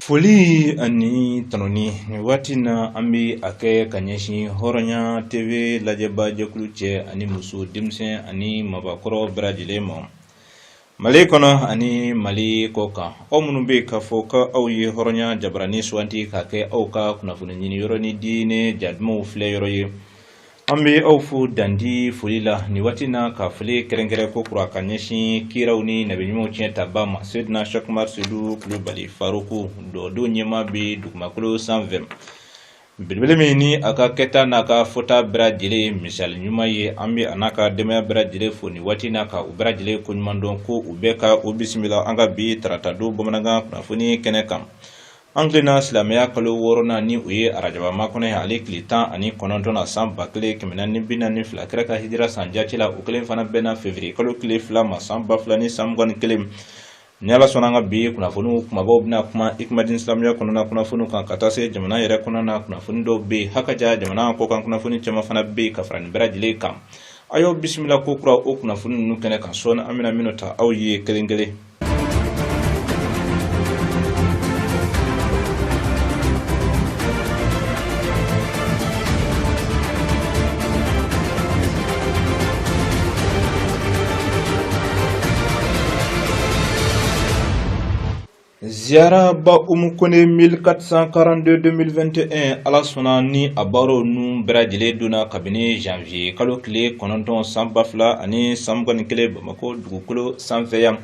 Foli ani tanuni nin waati na an bɛ a kɛ ka ɲɛsin Hɔrɔnya TV lajɛbaajɛkulu cɛ ani muso, denmisɛn ani mabakɔrɔ bɛɛ lajɛlen ma Mali kɔnɔ ani Mali kɔ kan. Aw minnu bɛ k'a fɔ ko aw ye hɔrɔnya jabarani suganti k'a kɛ aw ka kunnafoni ɲini yɔrɔ ni diinɛ ja dumanw filɛ yɔrɔ ye, an bɛ aw fo dan tɛ foli la nin waati na, ka foli kɛrɛnkɛrɛn ko kura ka ɲɛsin kiraw ni nabiɲumanw tiɲɛ taba ma, Seydina Cheikh Umar Seydou Kulubali Faruku, dɔdon ɲɛmaa bɛ dugumakolo sanfɛ, belebele min ni a ka kɛta n'a ka fɔta bɛɛ lajɛlen ye misali ɲuman ye. An bɛ a n'a ka denbaya bɛɛ lajɛlen fo nin waati na, ka u bɛɛ lajɛlen koɲuman dɔn, ko u bɛɛ ka u bisimila an ka bi tarata don bamanankan kunnafoni kɛnɛ kan. An tilenna silamɛya kalo wɔɔrɔnan, ni o ye arajaba makɔnɔ ye, ale tile 19 na, san 1442 kira ka hijira san jate la. O kelen fana bɛnna février kalo tile 2 ma, san 2021. Ni Ala sɔnna, an ka bi kunnafoniw kumabaw bɛna kuma Ikumadini silamɛya kɔnɔna kunnafoniw kan, ka taa se jamana yɛrɛ kɔnɔna kunnafoni dɔw bɛ yen, hakaja jamana kɔkan kunnafoni caman fana bɛ yen ka fara nin bɛɛ lajɛlen kan. A y'aw bisimila ko kura o kunnafoni ninnu kɛnɛ kan sɔɔni, an bɛna minnu ta aw ye kelen kelen. Ziyara Ba Umu Kone 1442 2021, Ala sɔnna ni a baaraw ninnu bɛɛ lajɛlen donna kabini janvier kalo tile 9 san 2021 Bamakɔ dugukolo sanfɛ yan,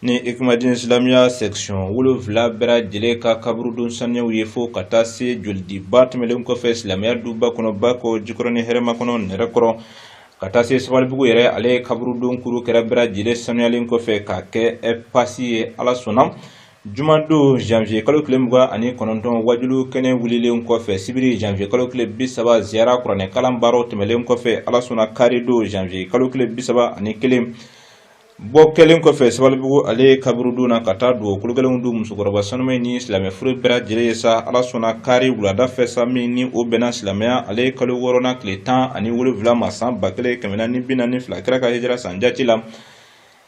ni Ikumadini silamɛya section 7 bɛɛ lajɛlen ka kaburudon saniyaw ye, fo ka taa se jolidiba tɛmɛlen kɔfɛ silamɛya duba kɔnɔ, Bakɔ Jikɔrɔni Hɛrɛmakɔnɔ Nɛrɛkɔrɔ, ka taa se Sabalibugu yɛrɛ, ale kaburudon kuru kɛra bɛɛ lajɛlen sanuyalen kɔfɛ k'a kɛ pasi ye. Ala sɔnna, jumadon janvier kalo tile 29, wajulu kɛnɛ wulilen kɔfɛ, sibiri janvier kalo tile 30, ziyara kuranɛ kalan baaraw tɛmɛlen kɔfɛ, Ala sɔnna, karidon janvier kalo tile 31, bɔ kɛlen kɔfɛ Sabalibugu ale kaburudon na ka taa dugawu kologɛlɛnw don musokɔrɔba sanuma ni silamɛ furu bɛɛ lajɛlen ye sa. Ala sɔnna, kari wulada fɛ sa, min ni o bɛnna silamɛya ale kalo wɔɔrɔnan tile 17 ma, san 1442 kira ka hijira san jate la,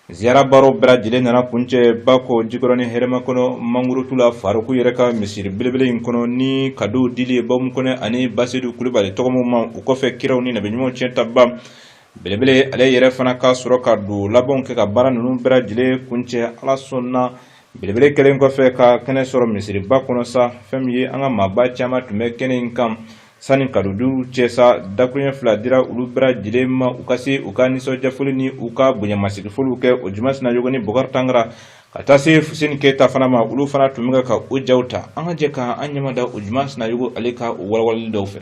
ziyara baaraw bɛɛ lajɛlen nana kuncɛ Bakɔ Jikɔrɔni Hɛrɛmakɔnɔ Mangurutu la, Faruku yɛrɛ ka misiri belebele in kɔnɔ, ni kadow dili ye Ba Umu Kɔnɛ ani Basedu Kulubali tɔgɔmaw ma. O kɔfɛ, kiraw ni nabiɲumanw tiɲɛ taba belebele ale yɛrɛ fana ka sɔrɔ ka don labanw kɛ ka baara ninnu bɛɛ lajɛlen kuncɛ. Ala sɔnna, belebele kɛlen kɔfɛ ka kɛnɛ sɔrɔ misiriba kɔnɔ sa, fɛn min ye an ka maaba caman tun bɛ kɛnɛ in kan, sani kadodiw cɛ sa, dakuruɲɛ fila dira olu bɛɛ lajɛlen ma, u ka se u ka nisɔndiyafoli ni u ka bonyamasegifoliw kɛ o Juma Sinayogo ni Bokari Tangara, ka taa se Fuseni Keyita fana ma. Olu fana tun bɛ ka o jaw ta. An ka jɛ ka an ɲɛmada o Juma Sinayogo ale ka o walawalali dɔw fɛ.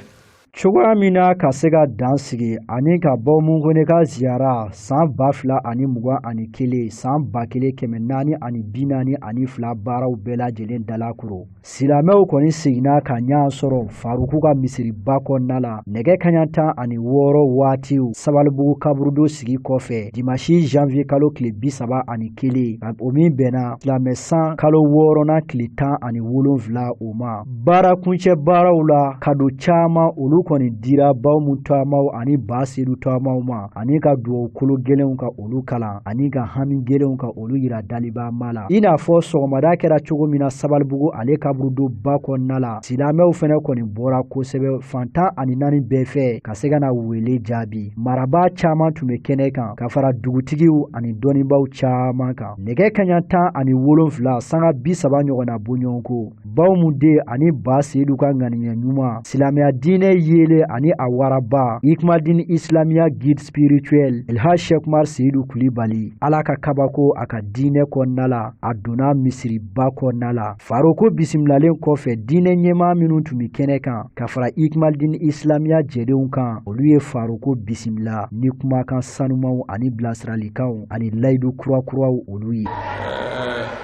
Cogoya min na ka se ka dan sigi ani ka Ba Umu Kone ka ziyara san 2021, san 1442 baaraw bɛɛ lajɛlen dalakuru, silamɛw kɔni seginna ka ɲɔgɔn sɔrɔ Faruku ka misiriba kɔnɔna la nɛgɛ kaɲa 16 waatiw, Sabalibugu kaburudo sigi kɔfɛ, dimasi janvier kalo tile 31, o min bɛnna silamɛ san kalo wɔɔrɔnan tile 17 o ma. Baara kuncɛ baaraw la, kado caman olu kɔni dira Ba Umu tɔgɔmaw ani Ba Sedu tɔgɔmaw ma, ani ka dugawu kolo gɛlɛnw ka olu kalan, ani ka hami gɛlɛnw ka olu yira daliba ma la. I n'a fɔ sɔgɔmada kɛra cogo min na Sabalibugu ale kaburudoba kɔnɔna la, silamɛw fɛnɛ kɔni bɔra kosɛbɛ fan 14 bɛɛ fɛ ka se ka na wele jaabi. Marabaa caman tun bɛ kɛnɛ kan ka fara dugutigiw ani dɔnnibaaw caman kan. Nɛgɛ kaɲa 17 sanga 30 ɲɔgɔnna bɔɲɔgɔnko, Ba Umu den ani Ba Sedu ka ŋaniya ɲuman, silamɛya diinɛ yeelen ani a waraba, Ikumadini Islamiya guide spirituel Elhaj Cheikh Umar Seyidu Kulibali, Ala ka kabako a ka diinɛ kɔnɔna la, a donna misiriba kɔnɔna la. Faruku bisimilalen kɔfɛ, diinɛ ɲɛmaa minnu tun bɛ kɛnɛ kan ka fara Ikumadini Islamiya jɛdenw kan, olu ye Faruku bisimila ni kumakan sanumanw ani bilasiralikanw ani layidu kurakuraw olu ye.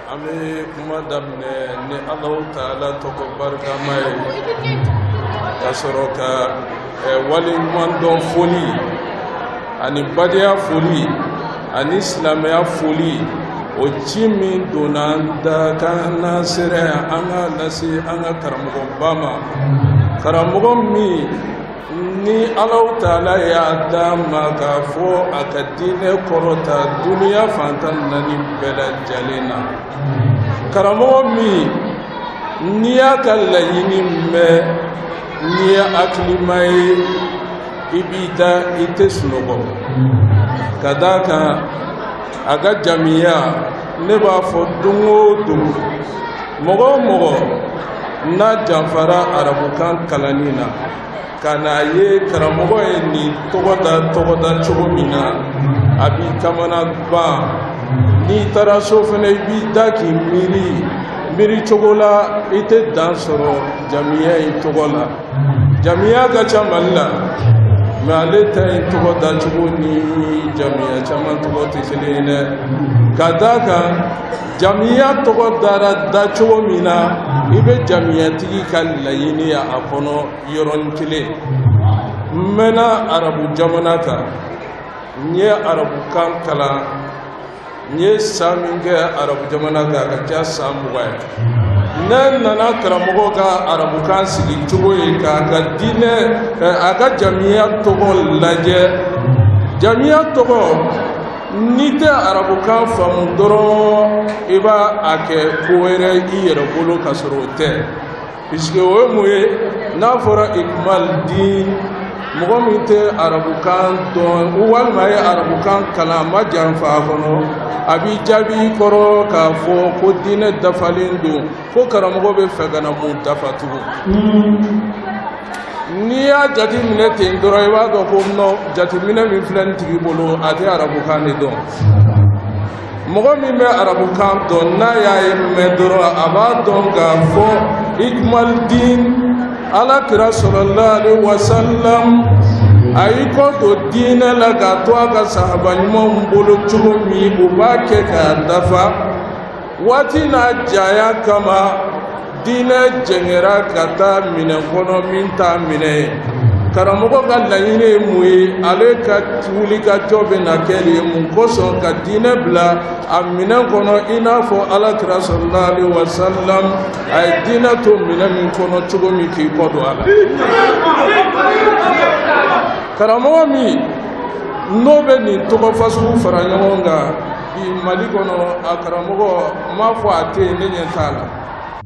An bɛ kuma daminɛ ni Alahu taala tɔgɔ barikama ye, ka sɔrɔ ka waleɲumandɔn foli ani badenya foli ani silamɛya foli, o ci min donna an da k'an n'an sera yan, an k'a lase an ka karamɔgɔba ma, karamɔgɔ min ni Alahu taala y'a d'a ma k'a fɔ a ka diinɛ kɔrɔta duniya fan 14 bɛɛ lajɛlen na, karamɔgɔ min N'i y'a ka laɲini mɛn, n'i ye hakilima ye, i b'i da, i tɛ sunɔgɔ, ka d'a kan a ka jamiya. Ne b'a fɔ don o don, mɔgɔ o mɔgɔ n'a janfara arabukan kalanni na, ka n'a ye karamɔgɔ ye nin tɔgɔ da tɔgɔ da cogo min na, a b'i kamana gan. N'i taara so fana, i b'i da k'i miiri miiri cogo la, i tɛ dan sɔrɔ jamiya in tɔgɔ la. Jamiya ka ca Mali la, mɛ ale ta in tɔgɔ dacogo ni jamiya caman tɔgɔ tɛ kelen ye dɛ, ka d'a kan jamiya tɔgɔ dara dacogo min na, i bɛ jamiyatigi ka laɲini ye a kɔnɔ yɔrɔnin kelen. N mɛnna arabu jamana kan, n ye arabukan kalan, n ye san min kɛ arabu jamana kan, a ka ca san 20 ye. Ne nana karamɔgɔ ka arabukan sigi cogo ye k'a ka diinɛ, a ka jamiya tɔgɔ lajɛ. Jamiya tɔgɔ, n'i tɛ arabukan faamu dɔrɔn, i b'a a kɛ ko wɛrɛ i yɛrɛ bolo ka sɔrɔ o tɛ, puisque o ye mun ye? N'a fɔra ikmal din, mɔgɔ min tɛ arabukan dɔn walima a ye arabukan kalan, a ma janfa a kɔnɔ, a b'i jaabi i kɔrɔ k'a fɔ ko diinɛ dafalen don, ko karamɔgɔ bɛ fɛ ka na mun dafa tugun? N'i y'a jateminɛ ten dɔrɔn, i b'a dɔn ko non, jateminɛ min filɛ nin tigi bolo, a tɛ arabukan de dɔn. Mɔgɔ min bɛ arabukan dɔn, n'a y'a ye mɛn dɔrɔn, a b'a dɔn k'a fɔ ikmal din, Ala kira sallallahu alaihi wasallam, a y'i kɔ don diinɛ la k'a to a ka sahaba ɲumanw bolo cogo min, u b'a kɛ k'a dafa. Waati n'a janya kama, diinɛ jɛngɛra ka taa minɛn kɔnɔ min t'a minɛ ye. Karamɔgɔ ka laɲini ye mun ye? Ale ka wulikajɔ bɛ na kɛ de ye mun kosɔn? Ka diinɛ bila a minɛn kɔnɔ, i n'a fɔ Ala kira sallallahu alaihi wasallam, a ye diinɛ to minɛn min kɔnɔ cogo min, k'i kɔ don a la. Karamɔgɔ min n'o bɛ nin tɔgɔ fasugu fara ɲɔgɔn kan bi Mali kɔnɔ, a karamɔgɔ, n m'a fɔ a tɛ yen, ne ɲɛ t'a la.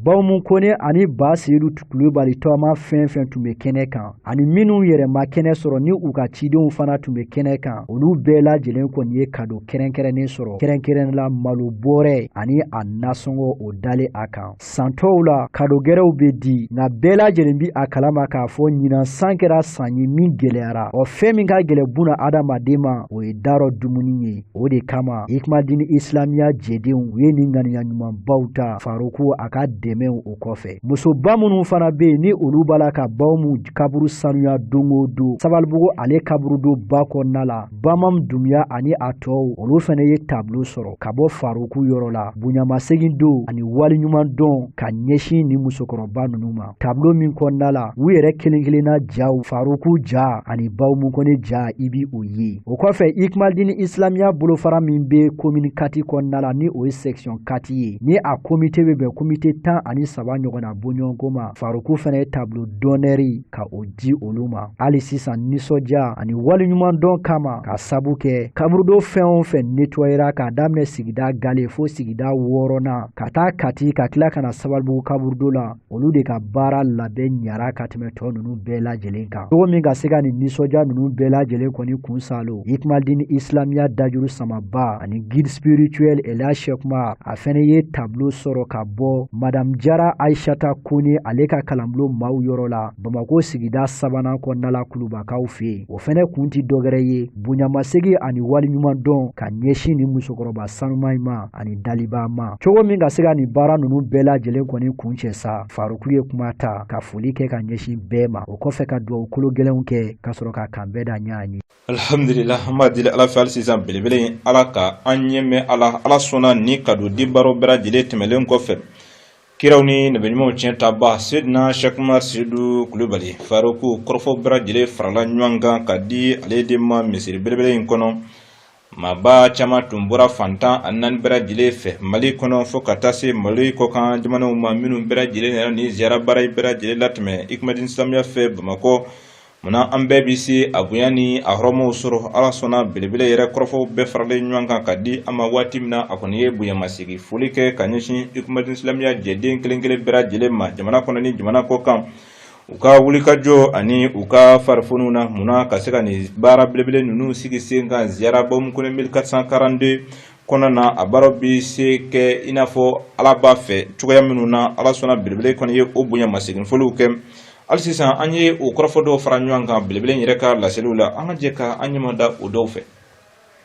Bahumu Kone ani Ba Seyidu Kulubali tɔgɔma fɛn fɛn tun bɛ kɛnɛ kan, ani minnu yɛrɛ ma kɛnɛ sɔrɔ ni u ka cidenw fana tun bɛ kɛnɛ kan, olu bɛɛ lajɛlen kɔni ye kado kɛrɛnkɛrɛnnen sɔrɔ, kɛrɛnkɛrɛnnen la malo bɔrɛ ani a nasɔngɔ o dalen a kan. San tɔw la, kado gɛrɛw bɛ di, nka bɛɛ lajɛlen bi a kalama k'a fɔ ɲinan san kɛra san ye min gɛlɛyara. Ɔ, fɛn min ka gɛlɛn buna adamaden ma, o ye darɔ dumuni ye. O de kama Ikumadini Isilamiya jɛdenw u ye nin ŋaniya ɲumanbaw ta Faruku a ka dɛmɛw o kɔfɛ. Musoba minnu fana bɛ yen ni olu b'a la ka Bahumu kaburu sanuya don o don Sabalibugu ale kaburudo ba kɔnɔna la, Bamam Dumuya ani a tɔw, olu fana ye tableau sɔrɔ ka bɔ Faruku yɔrɔ la, bonyamasegin don ani waleɲuman dɔn ka ɲɛsin nin musokɔrɔba ninnu ma. Tableau min kɔnɔna la, u yɛrɛ kelen kelenna jaw, Faruku ja ani Bahumu Kone ja, i bi o ye. O kɔfɛ, Ikumadini Isilamiya bolofara min bɛ commune 4 kɔnɔna la, ni o ye section 4 ye, ni a komite bɛ bɛn komite 13 ɲɔgɔnna bɔɲɔgɔnko ma, Faruku fana ye tableau d'honneur ka o di olu ma hali sisan, nisɔndiya ani waleɲumandɔn kama, ka sabu kɛ kaburudo fɛn o fɛn nettoyera k'a daminɛ sigida gale fo sigida wɔɔrɔnan ka taa Kati, ka tila ka na Sabalibugu kaburudo la, olu de ka baara labɛn ɲara ka tɛmɛ tɔ ninnu bɛɛ lajɛlen kan cogo min ka se ka nin nisɔndiya ninnu bɛɛ lajɛlen kɔni kun salo. Ikumadini Isilamiya dajuru samaba ani guide spirituel Elhadj Cheick Oumar, a fɛnɛ ye tableau sɔrɔ ka bɔ Madame Jara Aishata Kone ale ka kalanbulon maaw yɔrɔ la, Bamako sigida sabanan kɔnɔna la, Kulubakaw fɛ yen. O fɛnɛ kun ti dɔgɛrɛ ye, bonyamasegin ani waleɲuman dɔn ka ɲɛsin nin musokɔrɔba sanuman in ma ani daliba ma, cogo min ka se ka nin baara ninnu bɛɛ lajɛlen kɔni kuncɛ sa. Faruku ye kuma ta ka foli kɛ ka ɲɛsin bɛɛ ma, o kɔfɛ ka dugawu kolo gɛlɛnw kɛ ka sɔrɔ ka kanbɛn da ɲɔgɔn ye. Alhamdulillah, an b'a deli Ala fɛ hali sisan belebele in, Ala ka an ɲɛ mɛn ala. Ala sɔnna ni ka don di baaraw bɛɛ lajɛlen tɛmɛlen kɔfɛ, kiraw ni nabiɲumanw tiɲɛ taba Sedina Cheick Oumar Seydou Kulubali Faruku, kɔrɔfɔ bɛɛ lajɛlen farala ɲɔgɔn kan ka di ale de ma misiri belebele in kɔnɔ. Maaba caman tun bɔra fan 14 bɛɛ lajɛlen fɛ Mali kɔnɔ, fo ka taa se Mali kɔkan jamanaw ma, minnu bɛɛ lajɛlen nana ni ziyara baara bɛɛ lajɛlen latɛmɛ Ikumadini Isilamiya fɛ Bamakɔ. Munna an bɛɛ bɛ se a bonya ni a hɔrɔmaw sɔrɔ. Ala sɔnna, belebele yɛrɛ kɔrɔfɔw bɛɛ faralen ɲɔgɔn kan ka di a ma waati min na, a kɔni ye bonyamasegin foli kɛ ka ɲɛsin Ikumadini silamɛya jɛden kelen kelen bɛɛ lajɛlen ma, jamana kɔnɔ ni jamana kɔ kan, u ka wulikajɔ ani u ka farifoniw na. Munna ka se ka nin baara belebele ninnu sigi sen kan ziyara Bahumu Kone 1442 kɔnɔna na, a baaraw bɛ se kɛ i n'a fɔ Ala b'a fɛ cogoya minnu na. Ala sɔnna, belebele kɔni ye o bonyamasegin foliw kɛ. Hali sisan, an ye o kɔrɔfɔ dɔw fara ɲɔgɔn kan belebele yɛrɛ ka laseliw la. An ka jɛ ka an ɲɛma da o dɔw fɛ.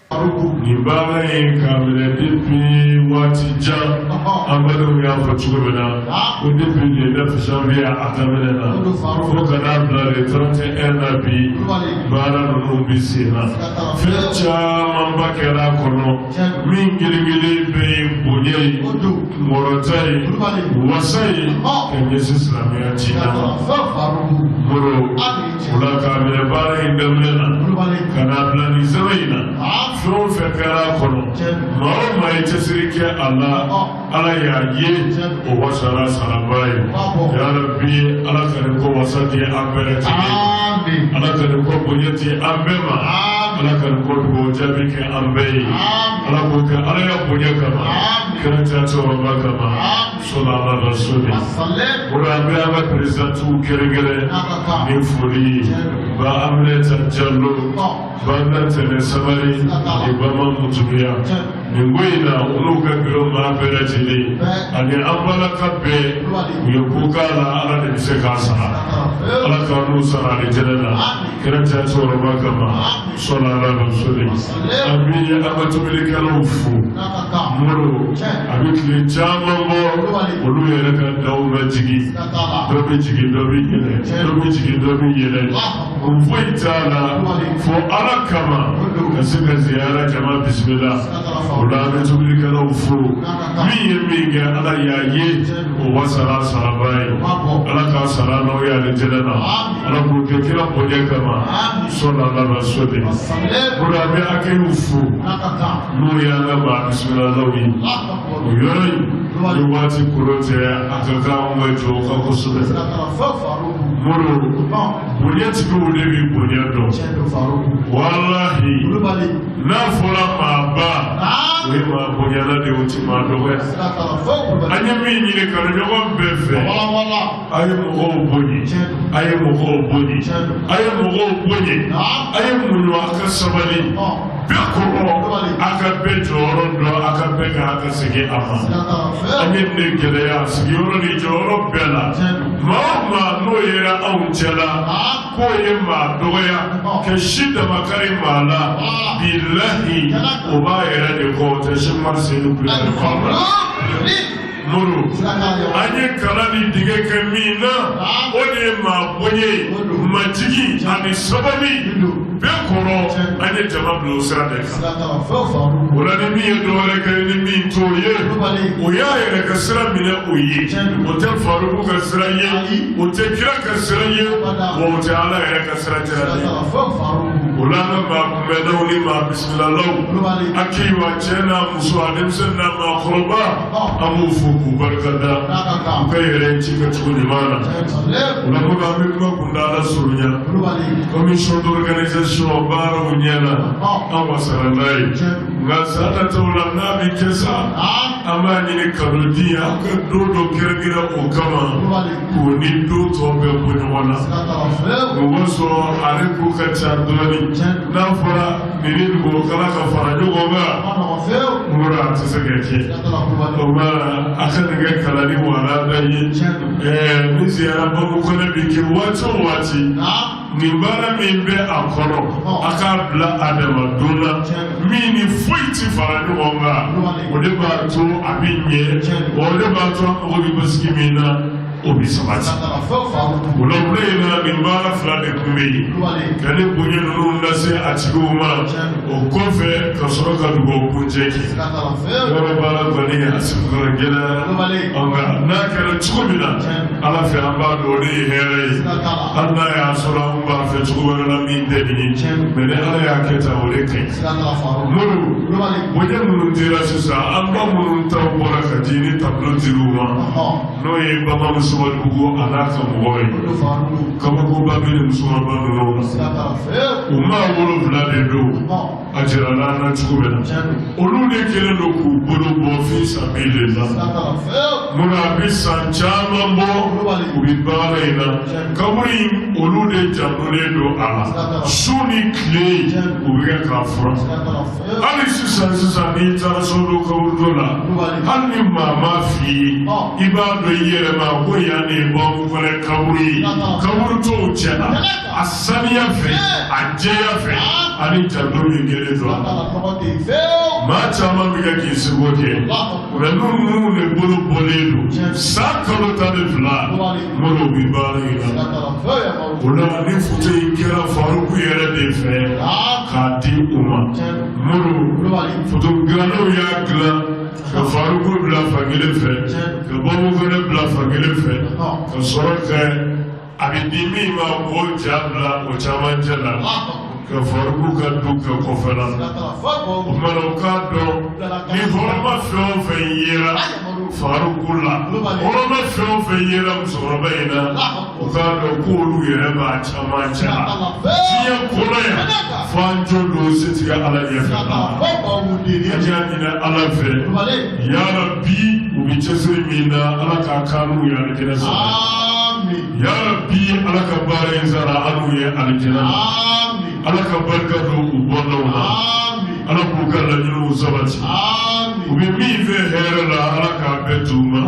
Nin baara in k'a minɛ depuis waati jan, an badenw y'a fɔ cogo min na ko depuis le 9 janvier a daminɛ na fo ka n'a bila le 31 na, bi baara ninnu bɛ sen na. Fɛn camanba kɛra a kɔnɔ, min kelen kelen bɛɛ ye bonya ye, kɔrɔta ye, wasa ye ka ɲɛsin silamɛya diinɛ ma. Moro o la, k'a minɛ baara in daminɛ na ka n'a bila nin sɛbɛn in na, fɛn o fɛn kɛra a kɔnɔ, maa o maa ye cɛsiri kɛ a la, Ala y'a ye, o wasara saraba ye. Yarabi, Ala ka nin ko wasa di an bɛɛ lajɛlen. Ala ka nin ko bonya di an bɛɛ ma. Ala ka nin ko dugawu jaabi kɛ an bɛɛ ye. Ala k'o kɛ Ala ya bonya kama, kira ta cɛkɔrɔba kama, sɔlɔ ala rasuli. O la, an bɛ an ka perezidantiw kɛrɛnkɛrɛn ni foli ye: ba Aminata Jalo, ba Tɛnɛ Sabali ani Bama Mutubiya. Nin ko in na, olu ka biro maa bɛɛ lajɛlen ani an balaka bɛɛ, u ye ko k'a la. Ala de bɛ se k'a sara. Ala k'an n'u sara alijɛnɛ na, kira ta cɛkɔrɔba kama, sɔlɔ ala rasuli. An bɛ an ka tobilikɛlaw fo. Moro, a bɛ tile caman bɔ, olu yɛrɛ ka daw bɛ jigin, dɔ bɛ jigin, dɔ bɛ yɛlɛ, dɔ bɛ jigin, dɔ bɛ yɛlɛ. Kun foyi t'a la fo Ala kama, ka se ka ziyara jama bisimila. O la, an bɛ tobilikɛlaw fo. Min ye min kɛ, Ala y'a ye, o wasara saraba ye. Ala k'a sara n'aw ye alijɛnɛ na. Ala k'o kɛ kira bonya kama, sɔlɔ ala rasuli. O la, an bɛ accueil fo, n'o y'an ka maa bisimilalaw ye. O yɔrɔ in ni waati kolon tɛ, a ka kan anw ka jɔ o kan kosɛbɛ. Moro, bonyatigiw de bɛ bonya dɔn. Walahi, n'a fɔra maaba, o ye maa bonyana de ye, o ti maa dɔgɔya. An ye min ɲini kanuɲɔgɔn bɛɛ fɛ, a ye mɔgɔw bonya, a ye mɔgɔw bonya, a ye mɔgɔw bonya, a ye muɲu, a ka sabali bɛɛ kɔrɔ, a ka bɛɛ jɔyɔrɔ dɔn, a ka bɛɛ ka hakɛ segin a ma. An ye nin gɛlɛya sigiyɔrɔ ni jɔyɔrɔ bɛɛ la. Maa o maa n'o yera anw cɛ la k'o ye maa dɔgɔya ka si damakari maa la, bilahi, o b'a yɛrɛ de kɔ, o tɛ Sɛki Seyidu Kulubali kɔ. Moro, an ye kalan ni dege kɛ min na, o de ye maa bonya ye, majigi ani sabali bɛɛ kɔrɔ. An ye jama bila o sira de kan. O la, ni min ye dɔ wɛrɛ kɛ ni min t'o ye, o y'a yɛrɛ ka sira minɛ o ye. O tɛ Faruku ka sira ye, o tɛ kira ka sira ye, wa o tɛ Ala yɛrɛ ka sira jira ye. O la, an ka maa kunbɛnnaw ni maa bisimilalaw, accueil, a cɛ n'a muso, a denmisɛnnin n'a maakɔrɔba, an b'u fo k'u barika da u ka yɛrɛ ci kɛcogo ɲuman na. O la, komi an bɛ kuma kuntaala surunya, commission d'organisation baaraw ɲɛna, an wasara n'a ye. Nka san nataw la, n'a bɛ kɛ sa, an b'a ɲini kado di aw ka don dɔ kɛrɛnkɛrɛn o kama, k'o ni don tɔ bɛɛ bɔ ɲɔgɔn na. Mɔgɔ sɔrɔ ale ko ka ca dɔɔni, n'a fɔra nin ni dugukala ka fara ɲɔgɔn kan, mɔgɔ a tɛ se ka kɛ. O ma a ka nin kɛ kalanni walanda ye. Ni ziyara Bahumu Kɔnɛ bɛ kɛ waati o waati, nin baara min bɛ a kɔnɔ, a k'a bila a dama don na min ni foyi ti fara ɲɔgɔn kan. O de b'a to a bɛ ɲɛ, wa o de b'a to an mago bɛ basigi min na, o bɛ sabati. O la, wula in na, nin baara fila de tun bɛ yen: ka ne bonya ninnu lase a tigiw ma, o kɔfɛ ka sɔrɔ ka dugawu kuncɛ kɛ. Yɔrɔ baara kɔni a sigikɔrɔ gɛlɛyara, nka n'a kɛra cogo min na Ala fɛ, an b'a dɔn o de ye hɛrɛ ye. Hali n'a y'a sɔrɔ an b'a fɛ cogo wɛrɛ la min tɛ nin ye, mɛ ni Ala y'a kɛ tan, o de ka ɲi. Moro, bonya minnu dira sisan, an ba minnu taw bɔra ka di ni tableau dir'u ma, n'o ye Bamamu Sabalibugu a n'a ka mɔgɔw ye, kabakoba bɛ nin musokɔrɔba ninnu na. U maa 7 de don. A jirala an na cogo min na, olu de kɛlen don k'u bolo bɔ fi sabilillah. Mun a bɛ san caman bɔ, u bɛ baara in na. Kaburu in, olu de jantolen don a la. Su ni tile, u bɛ kɛ k'a furan. Hali sisan sisan, n'i taara Sabalibugu kaburudo la, hali ni maa m'a f'i ye, i b'a dɔn i yɛrɛ ma ko yan de ye Babu Kɔnɛ kaburu ye kaburu tɔw cɛ la, a saniya fɛ, a jɛya fɛ, ani janto min kɛlen don a la. Maa caman bɛ kɛ k'i seko kɛ, nka ninnu de bolo bɔlen don san kalo 12, Modibo bɛ baara in na. O la, ni foto in kɛra Faruku yɛrɛ de fɛ k'a di u ma. Modibo, foto dilannaw y'a dilan ka Faruku bila fankelen fɛ, ka Babu Kɔnɛ bila fankelen fɛ, ka sɔrɔ ka a bɛ di min ma, k'o ja bila o camancɛ la, ka Faruku ka du kɛ kɔfɛ la. O tuma na, u k'a dɔn ni hɔrɔma fɛn o fɛn yera Faruku la, hɔrɔma fɛn o fɛn yera musokɔrɔba in na, u k'a dɔn k'olu yɛrɛ b'a camancɛ la diɲɛ kɔnɔ yan. Fo an jɔ don setigi Ala ɲɛfɛ la, an y'a ɲini Ala fɛ, yarabi, u bɛ cɛsiri min na, Ala k'a kan n'u ye alijinɛ sɔrɔ. Yarabi, Ala ka baara in sara an n'u ye alijinɛ la. Ala ka barika don u bɔnnaw na. Ala k'u ka laɲiniw sabati. U bɛ min fɛ hɛrɛ la, Ala k'a bɛɛ d'u ma.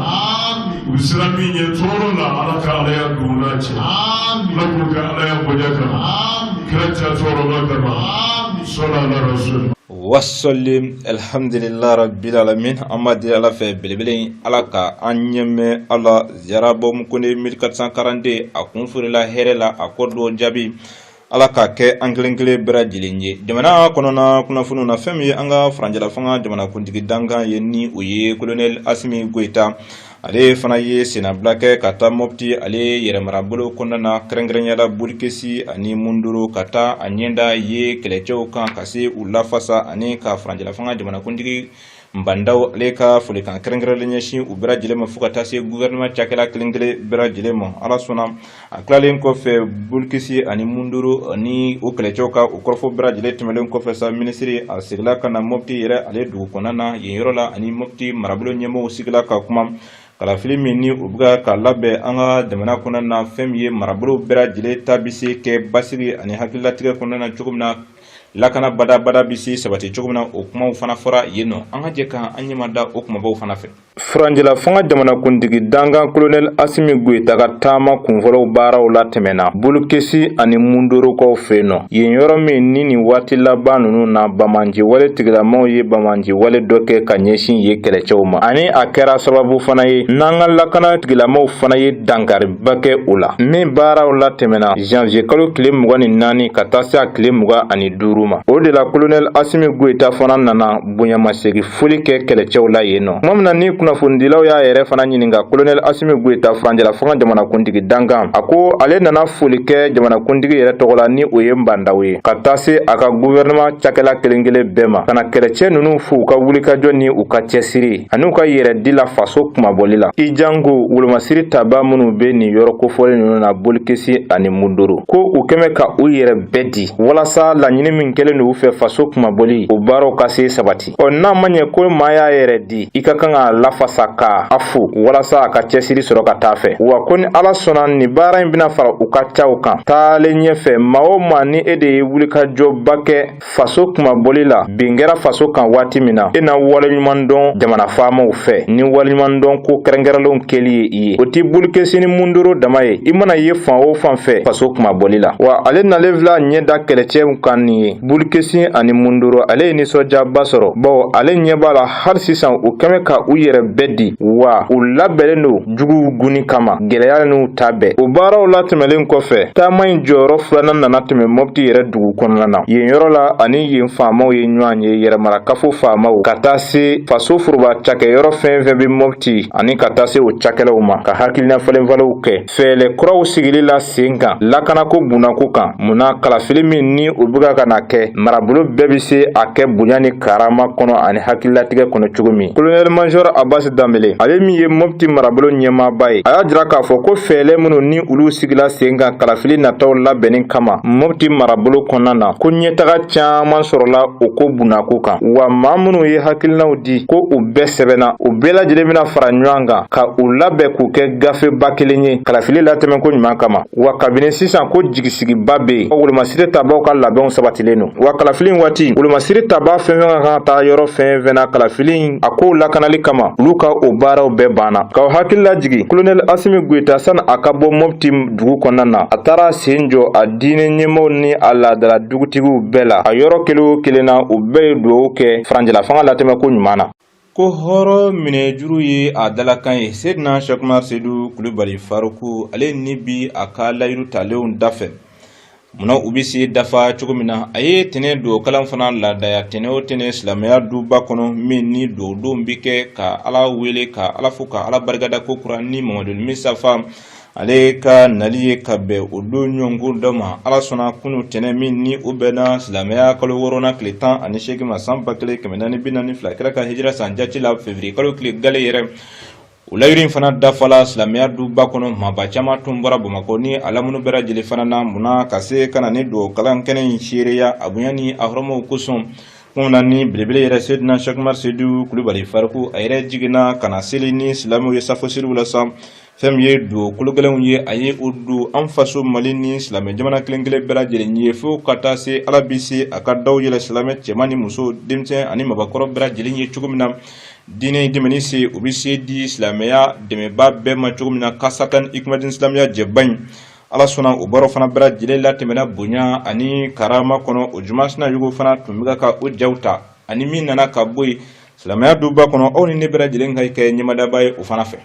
U bɛ siran min ɲɛ tɔɔrɔ la, Ala ka alaya don u n'a cɛ. Ala k'u ka alaya bonya kama, kira ca tɔɔrɔba kama, sɔlɔ ala rasul. Wasɔli alhamdulillah rabbil alamin. An b'a deli Ala fɛ belebele in, Ala ka an ɲɛmɛ ala ziyara Bahumu Kone 1442, a kun feerela hɛrɛ la, a kɔ don jaabi, Ala k'a kɛ an kelen kelen bɛɛ lajɛlen ye. Jamana kɔnɔna kunnafoniw na, fɛn min ye an ka furancɛla fanga jamanakuntigi dankan ye, ni o ye colonel Asimi Goyita, ale fana ye sennabila kɛ ka taa Mɔpti ale yɛrɛmarabolo kɔnɔna na, kɛrɛnkɛrɛnya la Bolikesi ani Mundoro, ka taa a ɲɛda ye kɛlɛcɛw kan, ka se u lafasa ani ka furancɛla fanga jamanakuntigi Ba Ndaw ale ka folikan kɛrɛnkɛrɛnlen ɲɛsin u bɛɛ lajɛlen ma, fo ka taa se gouvernement cakɛla kelen kelen bɛɛ lajɛlen ma. Ala sɔnna, a tilalen kɔfɛ Bolikesi ani Mundoro ni o kɛlɛcɛw ka o kɔrɔfɔ bɛɛ lajɛlen tɛmɛnen kɔfɛ sa, minisiri a seginna ka na Mɔpti yɛrɛ ale dugu kɔnɔna na. Yen yɔrɔ la, ani Mɔpti marabolo ɲɛmɔgɔw sigila ka kuma kalafili min ni u bɛ ka labɛn an ka jamana kɔnɔna na, fɛn min ye marabolo bɛɛ lajɛlen ta bɛ se kɛ basigi ani hakililatigɛ kɔnɔna na cogo min na, lakana badabada bɛ se sabati cogo min na, o kumaw fana fɔra yen nɔ. An ka jɛ ka an ɲɛma da o kumabaw fana fɛ. Furancɛla fanga jamanakuntigi dankan kolonɛli Asimi Goyita ka taama kunfɔlɔw baaraw latɛmɛna Bolokesi ani Mundorokaw fɛ yen nɔ. Yen yɔrɔ min ni nin waati laban ninnu na, banbaanci wale tigilamaw ye banbaanci wale dɔ kɛ ka ɲɛsin yen kɛlɛcɛw ma, ani a kɛra sababu fana ye n'an ka lakana tigilamaw fana ye dankariba kɛ u la. Min baaraw latɛmɛna janvier kalo tile 24 ka taa se a tile 25 ma. O de la, kolonɛli Asimi Goyita fana nana bonyamasegin foli kɛ kɛlɛcɛw la yen nɔ. Tuma min na ni kunnafonidilaw y'a yɛrɛ fana ɲininka, kolonɛli Asimi Goyita, furancɛla fanga jamanakuntigi dankan, a ko ale nana foli kɛ jamanakuntigi yɛrɛ tɔgɔ la, ni o ye Ba Ndaw ye, ka taa se a ka gouvernement cakɛla kelen kelen bɛɛ ma, ka na kɛlɛcɛ ninnu fo u ka wulikajɔ ni u ka cɛsiri ani u ka yɛrɛ di la faso kunmabɔli la, i janko wolomasiri taba minnu bɛ nin yɔrɔ kofɔlen ninnu na, Bolikesi ani Mundoro, ko u kɛmɛ ka u yɛrɛ bɛɛ di walasa laɲini min kɛlen don u fɛ, faso kunmabɔli, o baaraw ka se sabati. Ɔ n'a ma ɲɛ ko maa y'a yɛrɛ di, i ka kan k'a lafasa, ka a fo walasa a ka cɛsiri sɔrɔ ka taa fɛ. Wa ko ni Ala sɔnna, nin baara in bɛna fara u ka caw kan taalen ɲɛfɛ. Maa o maa ni e de ye wulikajɔba kɛ faso kunmabɔli la, bin kɛra faso kan waati min na, e na waleɲuman dɔn jamana faamaw fɛ ni waleɲuman dɔn ko kɛrɛnkɛrɛnlenw kɛli ye i ye. O ti Bolikesi ni Mundoro dama ye, i mana ye fan o fan fɛ faso kunmabɔli la. Wa ale nalen filɛ ɲɛ da kɛlɛcɛw kan nin ye Bolikesi ani Mundoro, ale ye nisɔndiyaba sɔrɔ, bawo ale ɲɛ b'a la hali sisan u kɛmɛ ka u yɛrɛ bɛɛ di, wa u labɛnnen don juguw gunni kama, gɛlɛya n'u ta bɛɛ. O baaraw latɛmɛlen kɔfɛ, taama in jɔyɔrɔ filanan nana tɛmɛ Mɔpti yɛrɛ dugu kɔnɔna na. Yen yɔrɔ la, ani yen faamaw ye ɲɔgɔn ye, yɛrɛmarakafo faamaw, ka taa se faso foroba cakɛyɔrɔ fɛn fɛn bɛ Mɔpti, ani ka taa se o cakɛlaw ma, ka hakilina falenfalenw kɛ fɛɛrɛ kuraw sigili la sen kan lakanako bundako kan. Munna kalafili min ni o bɛ ka na kɛ, marabolo bɛɛ bɛ se a kɛ bonya ni karama kɔnɔ ani hakililatigɛ kɔnɔ cogo min. Colonel major. Abasi Danbele, ale min ye Mopti marabolo ɲɛmaaba ye, a y'a jira k'a fɔ ko fɛɛlɛ minnu ni olu sigila sen kan kalafili nataw labɛnni kama Mopti marabolo kɔnɔna na, ko ɲɛtaga caman sɔrɔla o ko bunako kan. Wa maa minnu ye hakilinaw di, ko u bɛɛ sɛbɛnna, u bɛɛ lajɛlen bɛna fara ɲɔgɔn kan ka u labɛn k'u kɛ gafeba kelen ye kalafili latɛmɛko ɲuman kama. Wa kabini sisan, ko jigisigiba bɛ yen, wolomasiri tabaw ka labɛnw sabatilen don. Wa kalafili waati, wolomasiri taba fɛn fɛn ka kan ka taa yɔrɔ fɛn fɛn na kalafili a kow lakanali kama, olu ka o baaraw bɛɛ banna. K'aw hakili lajigin, Kolonɛli Asimi Goyita, sani a ka bɔ Mopti dugu kɔnɔna na, a taara sen jɔ a diinɛ ɲɛmaaw ni a laadala dugutigiw bɛɛ la a yɔrɔ kelen o kelen na. U bɛɛ ye dugawu kɛ furancɛla fanga latɛmɛko ɲuman na. Ko hɔrɔn minɛjuru ye a dalakan ye. Sedina Sɛkumar Sedu Kulubali Faruku, ale ni bi a ka layiru talenw dafɛ, munna u bɛ se dafa cogo min na, a ye tɛnɛ dugawu kalan fana laadaya tɛnɛ o tɛnɛ silamɛya duba kɔnɔ, min ni dugawudonw bɛ kɛ ka Ala wele, ka Ala fo, ka Ala barikada ko kura ni Mamadu Misafa ale ka nali ye ka bɛn o don ɲɔgɔn dɔ ma. Ala sɔnna, kunu tɛnɛ min ni o bɛnna silamɛya kalo wɔɔrɔnan tile 18 ma, san 1442 kira ka hijira san jate la, fevrier kalo tile gale yɛrɛ, o layiru in fana dafala silamɛya duba kɔnɔ. Maaba caman tun bɔra Bamakɔ ni a lamini bɛɛ lajɛlen fana na, munna ka se ka na ni dugawu kalan kɛnɛ in seereya a bonya ni a hɔrɔmaw kosɔn. Kun na ni belebele yɛrɛ, Sedina Sɛkumar Sedu Kulubali Faruku, a yɛrɛ jiginna ka na seli ni silamɛw ye safo seliw la sa. Fɛn min ye dugawu kologɛlɛnw ye, a ye o don an faso Mali ni silamɛ jamana kelen kelen bɛɛ lajɛlen ye, fo ka taa se Ala bɛ se a ka daw yɛlɛ silamɛ cɛman ni muso, denmisɛn ani mabakɔrɔ bɛɛ lajɛlen ye cogo min na, diinɛ dɛmɛni se, u bɛ se di silamɛya dɛmɛba bɛɛ ma cogo min na, kasatan ikumadin silamɛya jɛba in. Ala sɔnna, o baaraw fana bɛɛ lajɛlen latɛmɛna bonya ani karama kɔnɔ. O juma sina yugu fana tun bɛ ka o jaw ta ani min nana ka bɔ yen silamɛya duba kɔnɔ, aw ni ne bɛɛ lajɛlen ka kɛ ɲɛmadaba ye o fana fɛ.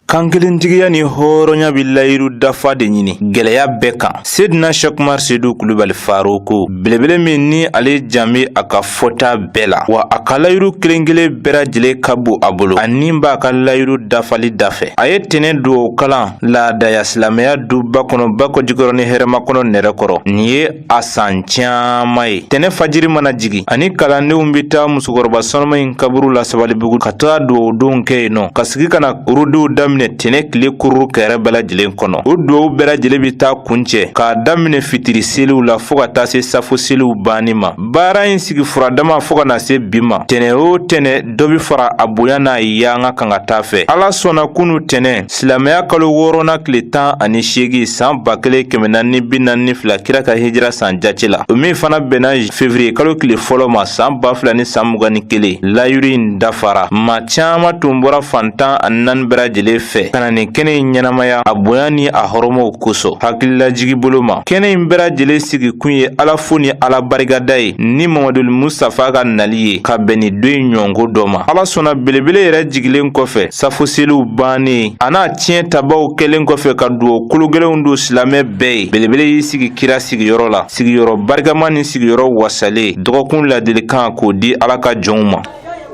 Kankelentigiya ni hɔrɔnya bɛ layiru dafa de ɲini gɛlɛya bɛɛ kan. Sedina Sɛkumar Sedu Kulubali Faruku, belebele min ni ale jan bɛ a ka fɔta bɛɛ la, wa a ka layiru kelen kelen bɛɛ lajɛlen ka bon a bolo, a ni b'a ka layiru dafali da fɛ. A ye tɛnɛ dugawu kalan laadaya silamɛya duba kɔnɔ Bakɔ Jikɔrɔni hɛrɛmakɔnɔ nɛrɛ kɔrɔ. Nin ye a san caman ye. Tɛnɛ fajiri mana jigin, ani kalandenw bɛ taa musokɔrɔba sanuma in kaburu la Sabalibugu ka taa dugawudonw kɛ yen nɔ, ka sigi ka na urudiw daminɛ tɛnɛ tile kururu kɛrɛ bɛɛ lajɛlen kɔnɔ. O dugawu bɛɛ lajɛlen bɛ taa kuncɛ k'a daminɛ fitiri seliw la fo ka taa se safo seliw banni ma. Baara in sigi furadama fo ka na se bi ma, tɛnɛ o tɛnɛ dɔ bɛ fara a bonya n'a yanga kan ka taa fɛ. Ala sɔnna, kunu tɛnɛ, silamɛya kalo wɔɔrɔnan tile 18, san 1442 kira ka hijira san jate la, o min fana bɛnna fevrier kalo tile fɔlɔ ma, san 2021, layiru in dafara. Maa caman tun bɔra fan 14 bɛɛ lajɛlen fɛ ka na nin kɛnɛ in ɲɛnamaya a bonya ni a hɔrɔmaw kosɔn. Hakililajigi bolo ma, kɛnɛ in bɛɛ lajɛlen sigi kun ye Ala fo ni Ala barikada ye ni Mamadu Mustafa ka nali ye ka bɛn ni don in ɲɔgɔnko dɔ ma. Ala sɔnna, belebele yɛrɛ jigilen kɔfɛ, safo seliw bannen, a n'a tiɲɛ tabaw kɛlen kɔfɛ ka dugawu kologɛlɛnw don silamɛ bɛɛ ye, belebele y'i sigi kira sigiyɔrɔ la, sigiyɔrɔ barikama ni sigiyɔrɔ wasalen, dɔgɔkun ladilikan k'o di Ala ka jɔnw ma.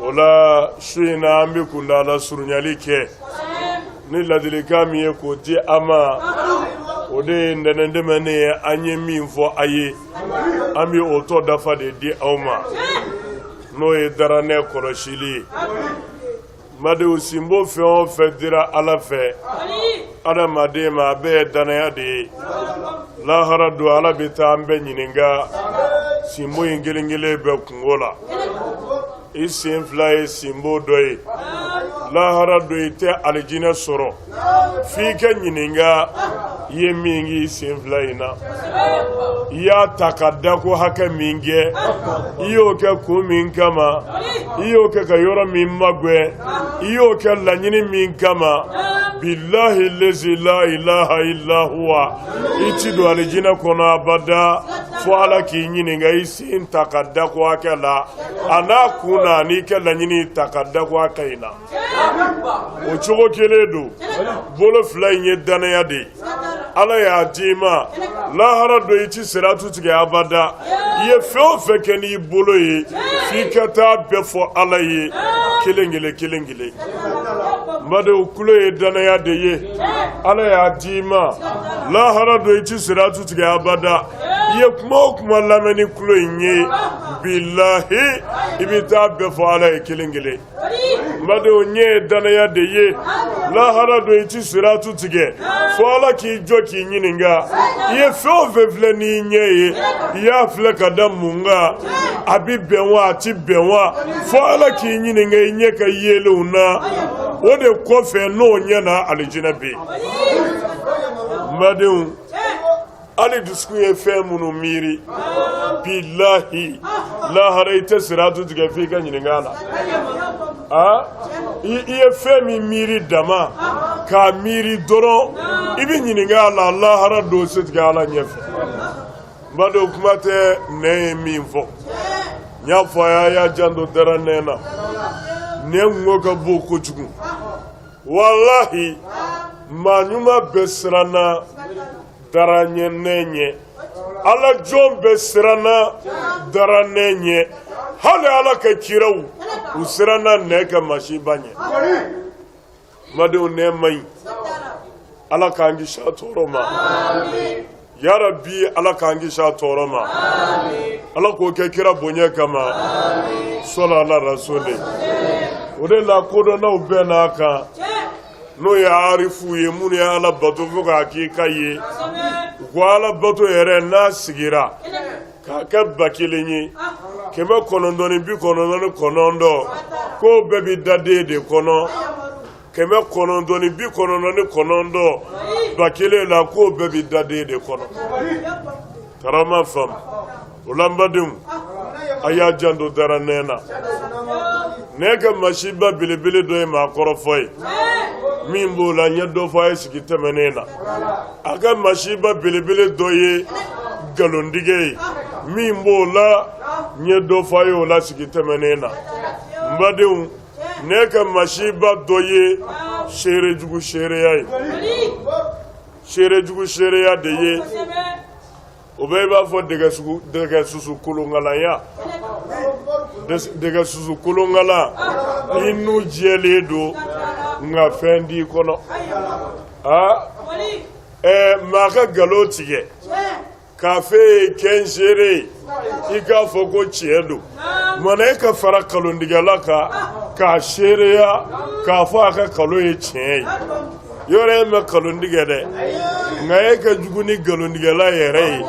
O la su in na, an bɛ kundala surunyali kɛ ni ladilikan min ye k'o di a ma, o de ye ntɛnɛn tɛmɛnen ye. An ye min fɔ a ye, an bɛ o tɔ dafa de di aw ma, n'o ye daranɛ kɔlɔsili ye. Badenw, sinbo fɛn o fɛn dira Ala fɛ adamaden ma, a bɛɛ ye danaya de ye. Lahara don, Ala bɛ taa an bɛɛ ɲininka sinbo in kelen kelen bɛɛ kunko la. I sen fila ye sinbo dɔ ye. Lahara don, i tɛ alijinɛ sɔrɔ f'i ka ɲininka i ye min k'i sen fila in na, i y'a ta ka dako hakɛ min kɛ, i y'o kɛ kun min kama, i y'o kɛ ka yɔrɔ min magɛn, i y'o kɛ laɲini min kama. Bilahi lezi la ilaha illa huwa, i ti don alijinɛ kɔnɔ abada fo Ala k'i ɲininka i sen ta ka dako hakɛ la, a n'a kun na, n'i ka laɲini ta ka dako hakɛ in na. O cogo kelen don, bolo fila in ye dannaya de ye, Ala y'a d'i ma. Lahara don, i ti siratu tigɛ abada. I ye fɛn o fɛn kɛ n'i bolo ye, f'i ka taa bɛɛ fɔ Ala ye kelen kelen kelen kelen. N badenw, kulo ye dannaya de ye, Ala y'a d'i ma. Lahara don, i ti siratu tigɛ abada. I ye kuma o kuma lamɛn ni kulo in ye. Bilahi, i bɛ taa bɛɛ fɔ Ala ye kelen kelen. N badenw, ɲɛ ye danaya de ye. Lahara don, i ti siratu tigɛ fo Ala k'i jɔ k'i ɲininka, i ye fɛn o fɛn filɛ n'i ɲɛ ye, i y'a filɛ ka da mun kan? A bɛ bɛn wa, a ti bɛn wa? Fo Ala k'i ɲininka i ɲɛ ka yelenw na. O de kɔfɛ, n'o ɲɛna, alijinɛ bɛ yen. N badenw, hali dusukun ye fɛn minnu miiri, bilahi, lahara i tɛ siratu tigɛ f'i ka ɲininka a la. Aa, i ye fɛn min miiri dama k'a miiri dɔrɔn, i bɛ ɲininka a la lahara don, se tigɛ Ala ɲɛfɛ. N badenw, kuma tɛ nɛn ye min fɔ, n y'a fɔ a ye, a y'a janto dara nɛn na. Nɛn kunko ka bon kojugu. Walahi, maa ɲuman bɛɛ siranna dara ɲɛ nɛn ɲɛ, Ala jɔn bɛɛ siranna dara nɛn ɲɛ, hali Ala ka kiraw, u siranna nɛn ka masiba ɲɛ. N badenw, nɛn man ɲi. Ala k'an kisi a tɔɔrɔ ma, yarabi. Ala k'an kisi a tɔɔrɔ ma. Ala k'o kɛ kira bonya kama, sɔla ala rasuli. O de la, kodɔnnaw bɛɛ n'a kan, n'o ye arifuw ye, minnu ye Ala bato fo k'a k'i ka ye, u ko Ala bato yɛrɛ n'a sigira k'a kɛ 1000 ye, 999, k'o bɛɛ bɛ daden de kɔnɔ. 999 1000 la, k'o bɛɛ bɛ daden de kɔnɔ. Karama faamu o la. N badenw, a y'a janto dara nɛn na. Nɛn ka masiba belebele dɔ ye maa kɔrɔfɔ ye. Min b'o la, n ye dɔ fɔ a ye sigi tɛmɛnen na. A ka masiba belebele dɔ ye nkalontigɛ ye. Min b'o la, n ye dɔ fɔ a ye o la sigi tɛmɛnen na. N badenw, nɛn ka masiba dɔ ye seerejugu seereya ye. Seerejugu seereya de ye o bɛɛ i b'a fɔ dɛgɛ susu kolonkalanya. Dɛgɛ susu kolonkalan, i nu jɛlen don, nka fɛn t'i kɔnɔ. Aa, ɛɛ, maa ka nkalon tigɛ k'a fɛ ye kɛ n seere ye, i k'a fɔ ko tiɲɛ don. Mana e ka fara kalontigɛla kan k'a seereya k'a fɔ a ka kalon ye tiɲɛ ye, yɔrɔ e ma kalon tigɛ dɛ, nka e ka jugu ni nkalontigɛla yɛrɛ ye.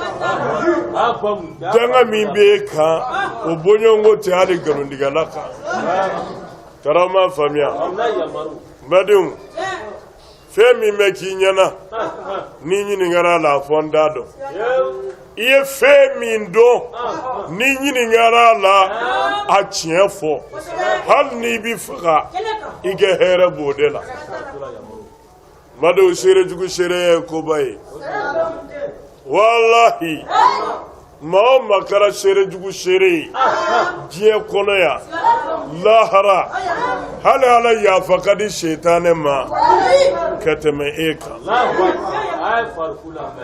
Danga min bɛ e kan, o bɔɲɔgɔnko tɛ hali nkalontigɛla kan. Karama faamuya, n badenw. Fɛn min bɛ k'i ɲɛna, n'i ɲininkara a la, a fɔ n t'a dɔn. I ye fɛn min dɔn, n'i ɲininkara a la, a tiɲɛ fɔ. Hali n'i bɛ faga, i ka hɛrɛ b'o de la. Badenw, seerejugu seereya ye koba ye. Walahi, maa o maa kɛra seerejugu seere ye diɲɛ kɔnɔ yan, lahara hali Ala yafa ka di setanɛ ma ka tɛmɛ e kan.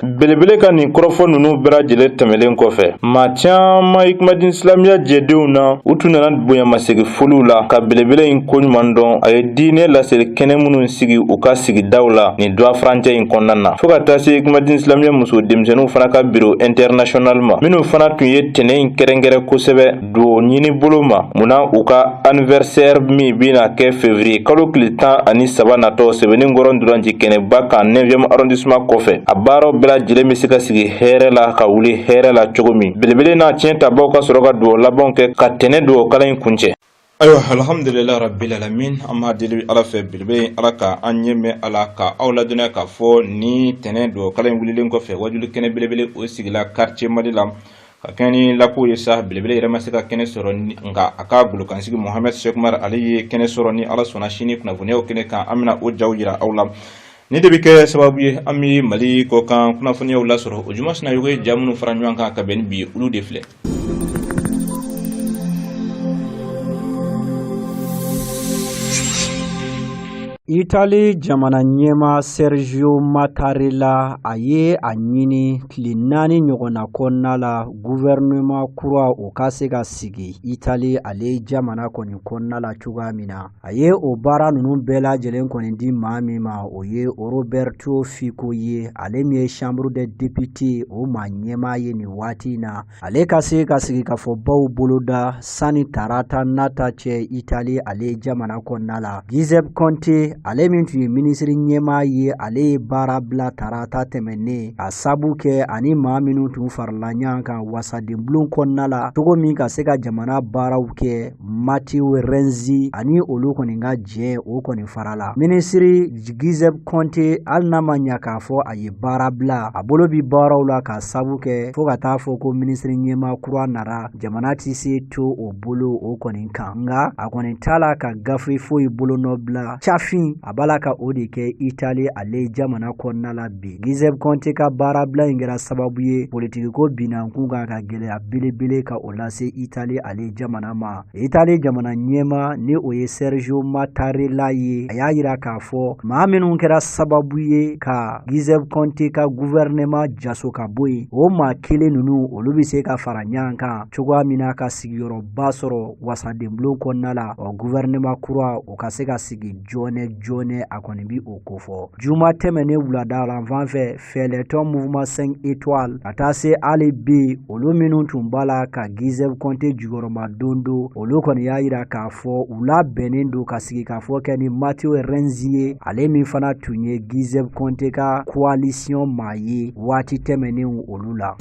Belebele ka nin kɔrɔfɔ ninnu bɛɛ lajɛlen tɛmɛlen kɔfɛ, maa caman Hikmadine silamɛya jɛdenw na, u tun nana bonyamasegin foliw la ka belebele in koɲuman dɔn. A ye diinɛ laseli kɛnɛ minnu sigi u ka sigidaw la nin dɔgɔ furancɛ in kɔnɔna na, fo ka taa se Hikmadine silamɛya muso denmisɛnninw fana ka bureau international ma, minnu fana tun ye tɛnɛ in kɛrɛnkɛrɛn kosɛbɛ dugawu ɲini bolo ma. Munna u ka anniversaire min bɛna kɛ février kalo tile 13 natɔ Sebeninkɔrɔ ntolanci kɛnɛba kan 9e arrondissement kɔfɛ, a baaraw bɛɛ lajɛlen bɛ se ka sigi hɛrɛ la ka wuli hɛrɛ la cogo min. Belebele n'a tiɲɛ tabaw ka sɔrɔ ka dugawu labanw kɛ ka tɛnɛ dugawu kalan in kuncɛ. Ayiwa, alhamdulillah rabbil alamin. An b'a deli Ala fɛ, belebele, Ala ka an ɲɛ mɛn a la ka aw ladɔnniya k'a fɔ ni tɛnɛ dugawu kalan in wulilen kɔfɛ, wajuli kɛnɛ belebele o sigila quartier Mali la ka kɛɲɛ ni lako ye sa. Belebele yɛrɛ ma se ka kɛnɛ sɔrɔ, nka a ka golokansigi Mohamed Sekumar, ale ye kɛnɛ sɔrɔ. Ni Ala sɔnna, sini kunnafoniyaw kɛnɛ kan, an bɛna o jaw yira aw la. Ni de bɛ kɛ sababu ye an bɛ Mali kɔkan kunnafoniyaw lasɔrɔ. O Juma Sinayogo ye ja minnu fara ɲɔgɔn kan ka bɛn ni bi ye, olu de filɛ. Itali jamana ɲɛmaa Sergio Mattarella, a ye a ɲini tile 4 ɲɔgɔnna kɔnɔna la, gouvernement kura o ka se ka sigi Itali ale jamana kɔni kɔnɔna la cogoya min na. A ye o baara ninnu bɛɛ lajɛlen kɔni di maa min ma, o ye Roberto Fico ye, ale min ye Chambre des députés o maa ɲɛmaa ye nin waati in na. Ale ka se ka sigikafɔbaw boloda sani tarata nata cɛ Itali ale jamana kɔnɔna la. Giuseppe Conte, ale min tun ye minisiri ɲɛmaa ye, ale ye baara bila tarata tɛmɛnen a sabu kɛ ani maa minnu tun farala ɲɔgɔn kan wasadenbulon kɔnɔna la cogo min ka se ka jamana baaraw kɛ, Matteo Renzi ani olu kɔni ka jɛ o kɔni farala. Minisiri Giuseppe Conte, hali n'a ma ɲa k'a fɔ a ye baara bila, a bolo bi baaraw la k'a sabu kɛ fo ka taa fɔ ko minisiri ɲɛmaa kura nara, jamana tɛ se to o bolo o kɔni kan. Nka a kɔni t'a la ka gafe foyi bolonɔ bila cafin, a b'a la ka o de kɛ Itali ale jamana kɔnɔna la bi. Giuseppe Conte ka baarabila in kɛra sababu ye politikiko binna kun kan ka gɛlɛya belebele ka o lase Itali ale jamana ma. Itali jamana ɲɛmaa ni o ye Sergio Mattarella ye, a y'a yira k'a fɔ maa minnu kɛra sababu ye ka Giuseppe Conte ka gouvernement jaso ka bɔ yen, o maa kelen ninnu, olu bɛ se ka fara ɲɔgɔn kan cogoya min na ka sigiyɔrɔba sɔrɔ wasadenbulon kɔnɔna la, ɔ gouvernement kura o ka se ka sigi joona joona, a kɔni bi o kofɔ. Juma tɛmɛnen wulada fan fɛ, fɛlɛtɔn Mouvement 5 étoiles ka taa se hali bi, olu minnu tun b'a la ka Giuseppe Conte jukɔrɔma don don, olu kɔni y'a yira k'a fɔ u labɛnnen don ka sigikafɔ kɛ ni Matteo Renzi ye, ale min fana tun ye Giuseppe Conte ka coalition maa ye waati tɛmɛnenw olu la.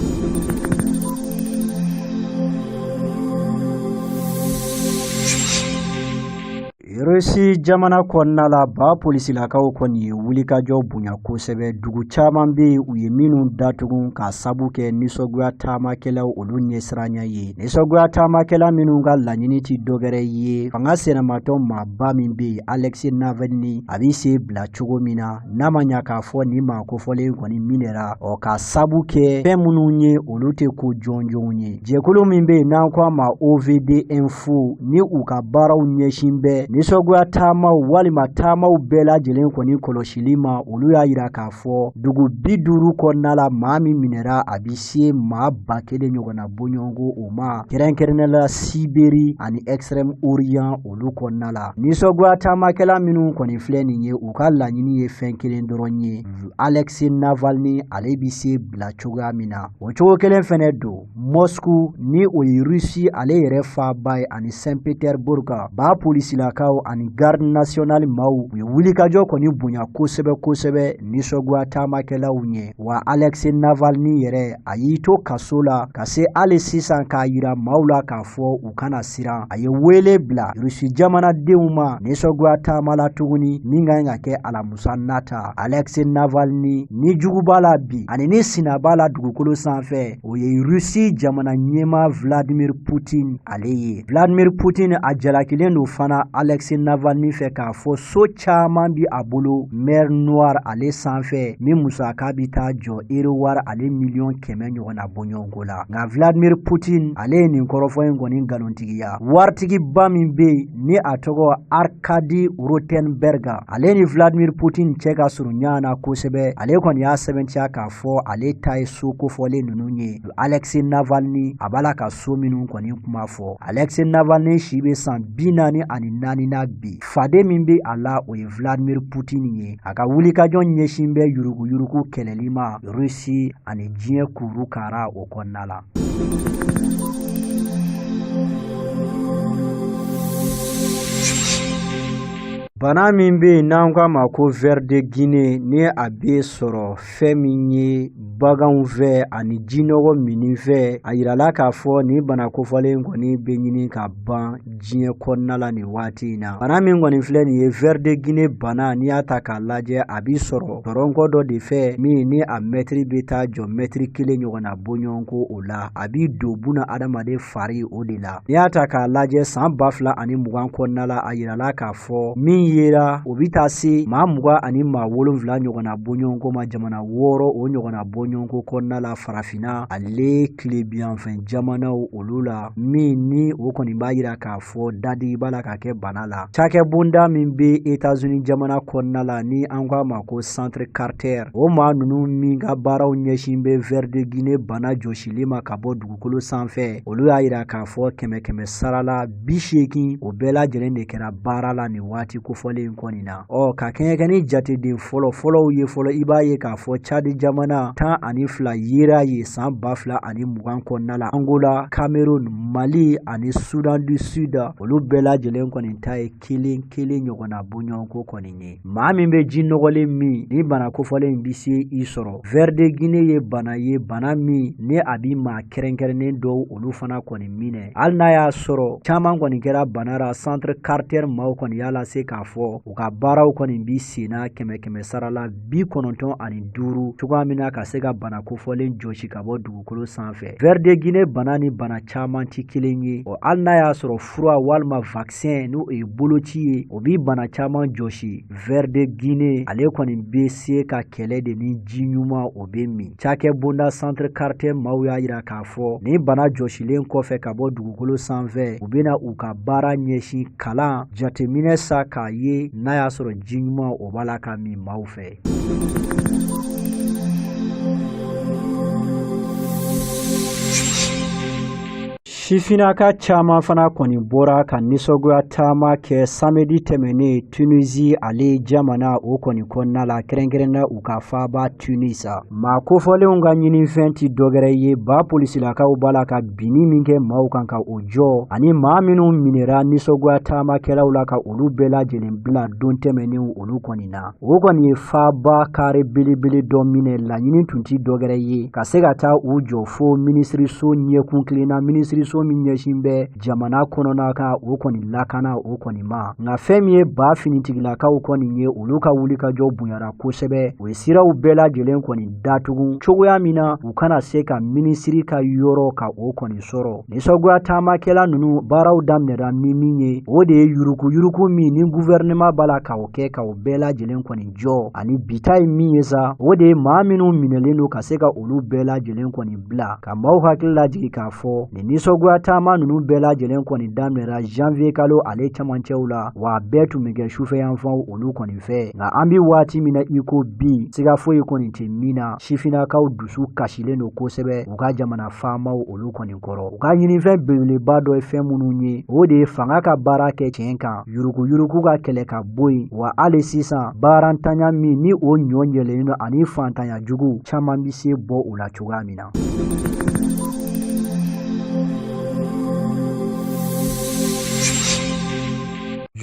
Rusi jamana kɔnɔna la, ba polisilakaw kɔni ye wulikajɔ bonya kosɛbɛ. Dugu caman bɛ yen, u ye minnu datugu k'a sabu kɛ nisɔngoya taamakɛlaw olu ɲɛsiranya ye. Nisɔngoya taamakɛla minnu ka laɲini tɛ dɔwɛrɛ ye, fanga sinamatɔn maaba min bɛ yen, Alexei Navalny, a bɛ se bila cogo min na, n'a ma ɲa k'a fɔ nin maa kofɔlen kɔni minɛra, ɔ k'a sabu kɛ fɛn minnu ye, olu tɛ ko jɔnjɔnw ye. Jɛkulu min bɛ yen n'an ko a ma OVD Info, ni u ka baaraw ɲɛsin bɛ nisɔngoya taamaw walima taamaw bɛɛ lajɛlen kɔni kɔlɔsili ma, olu y'a yira k'a fɔ dugu 50 kɔnɔna la, maa min minɛra, a bɛ se maa 1000 ɲɔgɔnna bɔɲɔgɔnko o ma, kɛrɛnkɛrɛnnenya la Siberi ani Extrême Orient olu kɔnɔna la. Nisɔngoya taamakɛla minnu kɔni filɛ nin ye, u ka laɲini ye fɛn kelen dɔrɔn ye, Alexei Navalny ale bɛ se bila cogoya min na. O cogo kelen fɛnɛ don Moscou, ni o ye Russie ale yɛrɛ faaba ye, ani Saint-Petersbourg, ba polisilakaw ani garde nationale maaw, u ye wulikajɔ kɔni bonya kosɛbɛ kosɛbɛ nisɔngoya taamakɛlaw ɲɛ. Wa Alexei Navalny yɛrɛ, a y'i to kaso la ka se hali sisan k'a yira maaw la k'a fɔ u kana siran. A ye wele bila Russie jamanadenw ma nisɔngoya taama la tuguni min ka kan ka kɛ alamusa nata. Alexei Navalny, ni jugu b'a la bi ani ni sina b'a la dugukolo sanfɛ, o ye Russie jamana ɲɛmaa Vladimir Putin ale ye. Vladimir Putin, a jalakilen don fana Alexei Navalny fɛ k'a fɔ so caman bi a bolo mer Noire ale sanfɛ, min musaka bi taa jɔ euro wari ale miliyɔn 100 ɲɔgɔnna bɔɲɔgɔnko la. Nka Vladimir Putin ale ye nin kɔrɔfɔ in kɔni nkalontigiya. Waritigiba min bɛ yen ni a tɔgɔ Arkady Rotenberg, ale ni Vladimir Putin cɛ ka surun ɲɔgɔn na kosɛbɛ, ale kɔni y'a sɛbɛntiya k'a fɔ ale ta ye so kofɔlen ninnu ye. Alexei Navalny a b'a la ka so minnu kɔni kuma fɔ. Alexei Navalny si bɛ san 44 na bi. Faden min bɛ a la, o ye Vladimir Putin ye. A ka wulikajɔ ɲɛsin bɛ yuruguyurugu kɛlɛli ma Russie ani diɲɛ kuru kara o kɔnɔna la. Bana min bɛ yen n'an k'a ma ko ver de Guinée, ni a bɛ sɔrɔ fɛn min ye baganw fɛ ani jinɔgɔ minni fɛ, a yirala k'a fɔ nin bana kofɔlen kɔni bɛ ɲini ka ban diɲɛ kɔnɔna la nin waati in na. Bana min kɔni filɛ nin ye, ver de Guinée bana, n'i y'a ta k'a lajɛ, a bɛ sɔrɔ tɔrɔnkɔ dɔ de fɛ min ni a mɛtiri bɛ taa jɔ mɛtiri 1 ɲɔgɔnna bɔɲɔgɔnko o la. A bɛ don buna adamaden fari o de la. N'i y'a ta k'a lajɛ, san 2020 kɔnɔna la, a yirala k'a fɔ min ye yera o bɛ taa se maa 27 ɲɔgɔnna bɔɲɔgɔnko ma jamana 6 o ɲɔgɔnna bɔɲɔgɔnko kɔnɔna la farafinna ale tilebinyanfan jamanaw olu la, min ni o kɔni b'a yira k'a fɔ dadigi b'a la ka kɛ bana la. Cakɛbonda min bɛ États-Unis jamana kɔnɔna la ni an k'a ma ko Centre Carter, o maa ninnu min ka baaraw ɲɛsin bɛ ver de Guinée bana jɔsili ma ka bɔ dugukolo sanfɛ, olu y'a yira k'a fɔ 100 sara la 80 o bɛɛ lajɛlen de kɛra baara la nin waati kofɔlen in kɔni na. Ɔ ka kɛɲɛ ni jateden fɔlɔ fɔlɔw ye fɔlɔ, i b'a ye k'a fɔ Tchad jamana 12 yera ye san 2020 kɔnɔna la. Angola, Cameroun, Mali ani Soudan du Sud, olu bɛɛ lajɛlen kɔni ta ye kelen kelen ɲɔgɔnna bɔɲɔgɔnko kɔni ye. Maa min bɛ ji nɔgɔlen min, ni bana kofɔlen in bɛ se i sɔrɔ. Ver de Guinée ye bana ye, bana min ni a bɛ maa kɛrɛnkɛrɛnnen dɔw olu fana kɔni minɛ. Hali n'a y'a sɔrɔ caman kɔni kɛra bana ra, Centre Carter maaw kɔni y'a lase k'a fɔ u ka baaraw kɔni bi senna 100 sara la 95 cogoya min na ka se ka bana kofɔlen jɔsi ka bɔ dugukolo sanfɛ. Ver de Guinée bana ni bana caman tɛ kelen ye. Ɔ hali n'a y'a sɔrɔ fura walima vaccin n'o ye boloci ye, o bi bana caman jɔsi. Ver de Guinée ale kɔni bɛ se ka kɛlɛ de ni ji ɲuman o bɛ min. Cakɛbonda Centre Carter maaw y'a yira k'a fɔ ni bana jɔsilen kɔfɛ ka bɔ dugukolo sanfɛ, u bɛna u ka baara ɲɛsin kalan jateminɛ sa k'a ye n'a y'a sɔrɔ ji ɲuman o b'a la ka min maaw fɛ. Sifinnaka caman fana kɔni bɔra ka nisɔngoya taama kɛ samedi tɛmɛnen Tunisie ale jamana o kɔni kɔnɔna la, kɛrɛnkɛrɛnna u ka faaba Tunis. Maa kofɔlenw ka ɲinifɛn tɛ dɔwɛrɛ ye, ba polisilakaw b'a la ka binni min kɛ maaw kan ka o jɔ, ani maa minnu minɛra nisɔngoya taamakɛlaw la ka olu bɛɛ lajɛlen bila don tɛmɛnenw olu kɔni na. O kɔni ye faaba kare belebele dɔ minɛ, laɲini tun tɛ dɔwɛrɛ ye ka se ka taa u jɔ fo minisiriso ɲɛkun kelen na, minisiriso min ɲɛsin bɛ jamana kɔnɔna ka o kɔni lakana o kɔni ma. Nka fɛn min ye ba finitigilakaw kɔni ye, olu ka wulikajɔ bonyara kosɛbɛ. U ye siraw bɛɛ lajɛlen kɔni datugu cogoya min na u kana se ka minisiri ka yɔrɔ ka o kɔni sɔrɔ. Nisɔngoya taamakɛla ninnu baaraw daminɛra ni min ye, o de ye yuruguyurugu min ni gouvernement b'a la ka o kɛ ka o bɛɛ lajɛlen kɔni jɔ, ani bi ta ye min ye sa, o de ye maa minnu minɛlen don ka se ka olu bɛɛ lajɛlen kɔni bila. Ka maaw hakili lajigin k'a fɔ nin nisɔngoya taama ninnu bɛɛ lajɛlen kɔni daminɛra janvier kalo ale cɛmancɛw la, wa a bɛɛ tun bɛ kɛ sufɛyanfanw olu kɔni fɛ. Nka an bɛ waati min na i ko bi, siga foyi kɔni tɛ min na, sifinnakaw dusu kasilen don kosɛbɛ u ka jamana faamaw olu kɔni kɔrɔ. U ka ɲinifɛn belebeleba dɔ ye fɛn minnu ye, o de ye fanga ka baara kɛ tiɲɛ kan, yuruguyurugu ka kɛlɛ ka bɔ yen, wa hali sisan baarantanya min ni o ɲɔ ɲɛlen don ani fantanya jugu caman bɛ se bɔ u la cogoya min na.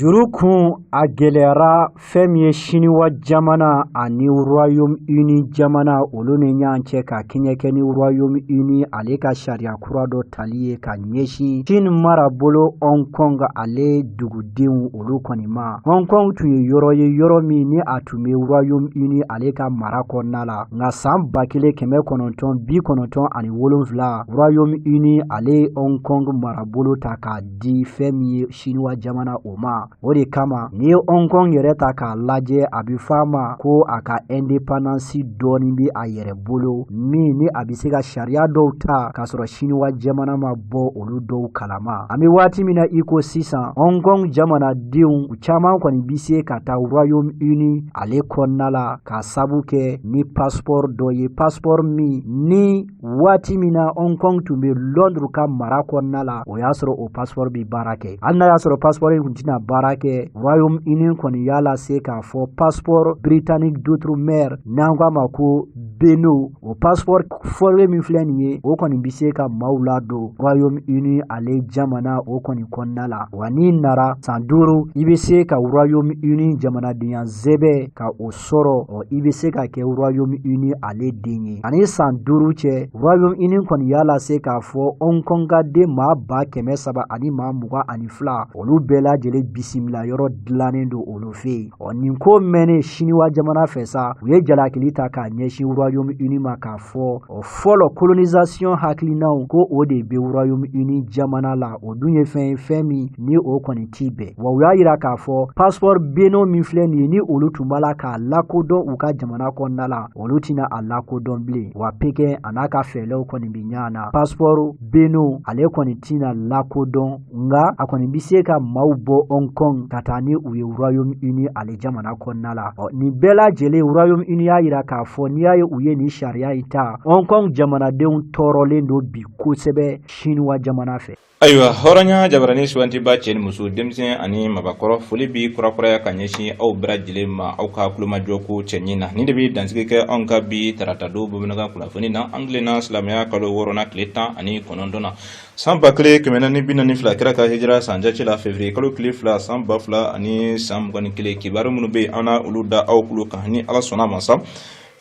Juru kun a gɛlɛyara fɛn min ye Siniwa jamana ani Royaume Uni jamana olu ni ɲɔgɔn cɛ ka kɛɲɛ kɛ ni Royaume Uni ale ka sariya kura dɔ tali ye ka ɲɛsin Chine marabolo Hong Kong ale dugudenw olu kɔni ma. Hong Kong tun ye yɔrɔ ye, yɔrɔ min ni a tun bɛ Royaume Uni ale ka mara kɔnɔna la. Nka san 1997, Royaume Uni ale ye Hong Kong marabolo ta k'a di fɛn min ye Siniwa jamana o ma. O de kama n'i ye Hong Kong yɛrɛ ta k'a lajɛ, a bɛ fɔ a ma ko a ka indépendance dɔɔnin bɛ a yɛrɛ bolo, min ni a bɛ se ka sariya dɔw ta k'a sɔrɔ Siniwa jamana ma bɔ olu dɔw kalama. An bɛ waati min na i ko sisan, Hong Kong jamanadenw u caman kɔni bɛ se ka taa Royaume Uni ale kɔnɔna la k'a sabu kɛ ni passeport dɔ ye, passeport min ni waati min na Hong Kong tun bɛ Londres ka mara kɔnɔna la, o y'a sɔrɔ o passeport bɛ baara kɛ. Hali n'a y'a sɔrɔ passeport in tun tɛna baara kɛ, Royaume Uni kɔni y'a lase k'a fɔ passeport britannique d'outre-mer, n'an k'a ma ko BNO, o passeport fɔlen min filɛ nin ye, o kɔni bɛ se ka maaw ladon Royaume Uni ale jamana o kɔni kɔnɔna la. Wa n'i nara san 5, i bɛ se ka Royaume Uni jamanadenya sɛbɛn ka o sɔrɔ, ɔ i bɛ se ka kɛ Royaume Uni ale den ye. Ani san 5 cɛ, Royaume Uni kɔni y'a lase k'a fɔ Hong Kong ka den maa 300 ani maa 22, olu bɛɛ lajɛlen bisimila yɔrɔ dilannen don olu fɛ yen. Ɔ nin ko mɛnnen Siniwa jamana fɛ sa, u ye jalakili ta k'a ɲɛsin Royaume Royaume Uni ma k'a fɔ o fɔlɔ colonisation hakilinaw ko o de bɛ Royaume Uni jamana la, o dun ye fɛn ye, fɛn min ni o kɔni ti bɛn. Wa u y'a yira k'a fɔ passeport BNO min filɛ nin ye, ni olu tun b'a la k'a lakodɔn u ka jamana kɔnɔna la, olu tɛna a lakodɔn bilen. Wa Pékin a n'a ka fɛɛrɛw kɔni bɛ ɲɔgɔn na, passeport BNO ale kɔni tɛna lakodɔn, nka a kɔni bɛ se ka maaw bɔ Hong Kong ka taa ni u ye Royaume Uni ale jamana kɔnɔna la. Ɔ nin bɛɛ lajɛlen, Royaume Uni y'a yira k'a fɔ n'i y'a ye u ye nin sariya in ta, Hong Kong jamanadenw tɔɔrɔlen don bi kosɛbɛ Chinois jamana fɛ. Ayiwa, hɔrɔnya jabarani sugantiba, cɛ ni muso, denmisɛn ani mabakɔrɔ, foli bi kurakuraya ka ɲɛsin aw bɛɛ lajɛlen ma aw ka kulomajɔ ko cɛɲi na. Nin de bɛ dansigi kɛ anw ka bi tarata don bamanankan kunnafoni na. An tilenna silamɛya kalo wɔɔrɔnan tile 19 na, san 1442, kira ka hijira san jate la, février kalo tile 2, san 2021. Kibaru minnu bɛ yen, an na olu da aw tulo kan ni Ala sɔnna ma sa.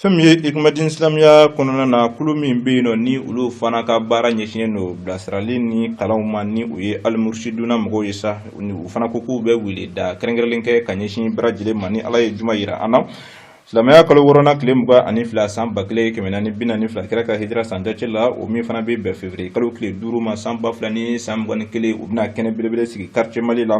Fɛn min ye Ikumadini silamɛya kɔnɔna na, kulu min bɛ yen nɔ, ni olu fana ka baara ɲɛsinnen don bilasirali ni kalanw ma, ni o ye Alimurusiduna mɔgɔw ye sa, u fana ko k'u bɛ wele da kɛrɛnkɛrɛnlen kɛ ka ɲɛsin bɛɛ lajɛlen ma ni Ala ye juma yira an na, silamɛya kalo wɔɔrɔnan tile 22, san 1442, kira ka hijira san jate la, o min fana bɛ bɛn février kalo tile 5 ma, san 2021. U bɛna kɛnɛ belebele sigi quartier Mali la.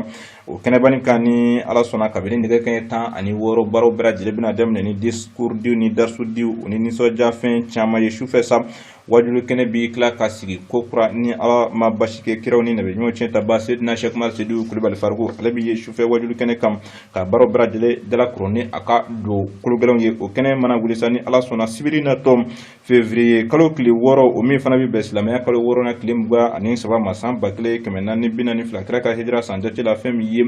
O kɛnɛba kan, ni Ala sɔnna, kabini nɛgɛ kɛɲɛ 16, baaraw bɛɛ lajɛlen bɛna daminɛ ni discours diw ni darisu diw ni nisɔndiyafɛn caman ye. Sufɛ sa, wajulu kɛnɛ bi tila ka sigi ko kura ni Ala ma basi kɛ. Kiraw ni nabi ɲuman tiɲɛ taba Sedina Sɛkumar Sedu Kulubali Fariku, ale bɛ ye sufɛ wajulu kɛnɛ kan ka baaraw bɛɛ lajɛlen dalakuru ni a ka don kologɛlɛnw ye. O kɛnɛ mana wuli sa, ni Ala sɔnna, sibiri natɔ février kalo tile 6, o min fana bɛ bɛn silamɛya kalo wɔɔrɔnan tile 23 ma, san 1442, kira ka hijira san jate la, fɛn min ye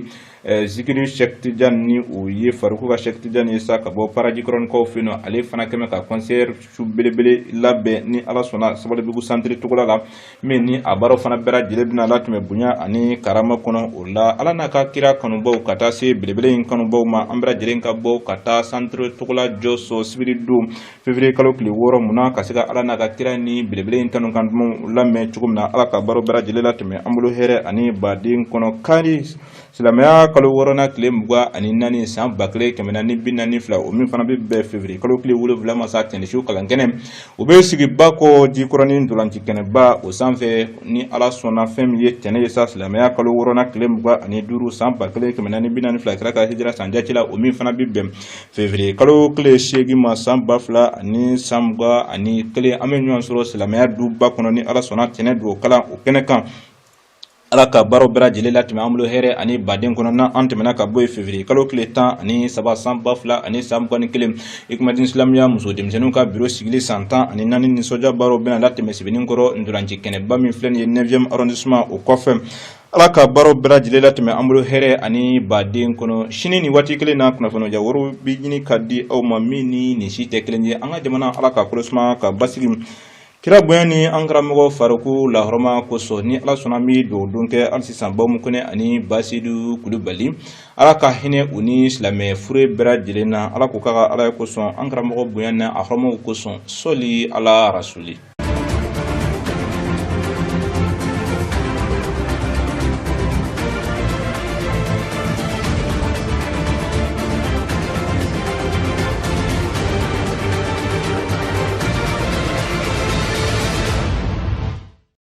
zikiri Sɛk Tijani, ni o ye Fariku ka Sɛk Tijani ye sa, ka bɔ Paradjikɔrɔnikaw fɛ yen nɔ, ale fana kɛmɛ ka concert su belebele labɛn ni Ala sɔnna Sabalibugu centre Togola la, min ni a baaraw fana bɛɛ lajɛlen bɛna latɛmɛ bonya ani karama kɔnɔ. O la, Ala n'a ka kira kanubaw ka taa se belebele in kanubaw ma, an bɛɛ lajɛlen ka bɔ ka taa centre Togola jɔsɔ sibiri don février kalo tile 6, mun ka se ka Ala n'a ka kira ni belebele in tanu kan dumanw lamɛn cogo min na. Ala ka baaraw bɛɛ lajɛlen latɛmɛ an bolo hɛrɛ ani baden kɔnɔ. Kari, silamɛya kalo wɔɔrɔnan tile 24, san 1442, o min fana bɛ bɛn février kalo tile 7 ma sa, tɛnɛsu kalankɛnɛ o bɛ sigi Bakɔ Jikɔrɔni ntolanci kɛnɛba o sanfɛ ni Ala sɔnna. Fɛn min ye tɛnɛ ye sa, silamɛya kalo wɔɔrɔnan tile 25, san 1442, kira ka hijira san jate la, o min fana bɛ bɛn février kalo tile 8 ma, san 2021, an bɛ ɲɔgɔn sɔrɔ silamɛya duba kɔnɔ ni Ala sɔnna, tɛnɛ don kalan o kɛnɛ kan. Ala ka baaraw bɛɛ lajɛlen latɛmɛ an bolo hɛrɛ ani baden kɔnɔ. N'an an tɛmɛna ka bɔ yen, février kalo tile 13, san 2021, Ikumadini silamɛya muso denmisɛnninw ka biro sigili san 14 nisɔndiya baaraw bɛna latɛmɛ Sebenikɔrɔ ntolanci kɛnɛba min filɛ nin ye 9e arrondissement o kɔfɛ. Ala ka baaraw bɛɛ lajɛlen latɛmɛ an bolo hɛrɛ ani baden kɔnɔ. Sini ni waati kelen na, kunnafoniya wɛrɛw bɛ ɲini ka di aw ma min ni nin si tɛ kelen ye. An ka jamana, Ala ka kolo suma ka basigi kira bonya ni an karamɔgɔ Fariku lahɔrɔma kosɔn. Ni Ala sɔnna, an bɛ dugawu don kɛ hali sisan Bamu Kɔnɛ ani Basidu Kulubali, Ala ka hinɛ u ni silamɛ fure bɛɛ lajɛlen na. Ala k'o k'a ka Ala ye kosɔn, an karamɔgɔ bonya ni a hɔrɔmaw kosɔn. Sɔli ala rasuli.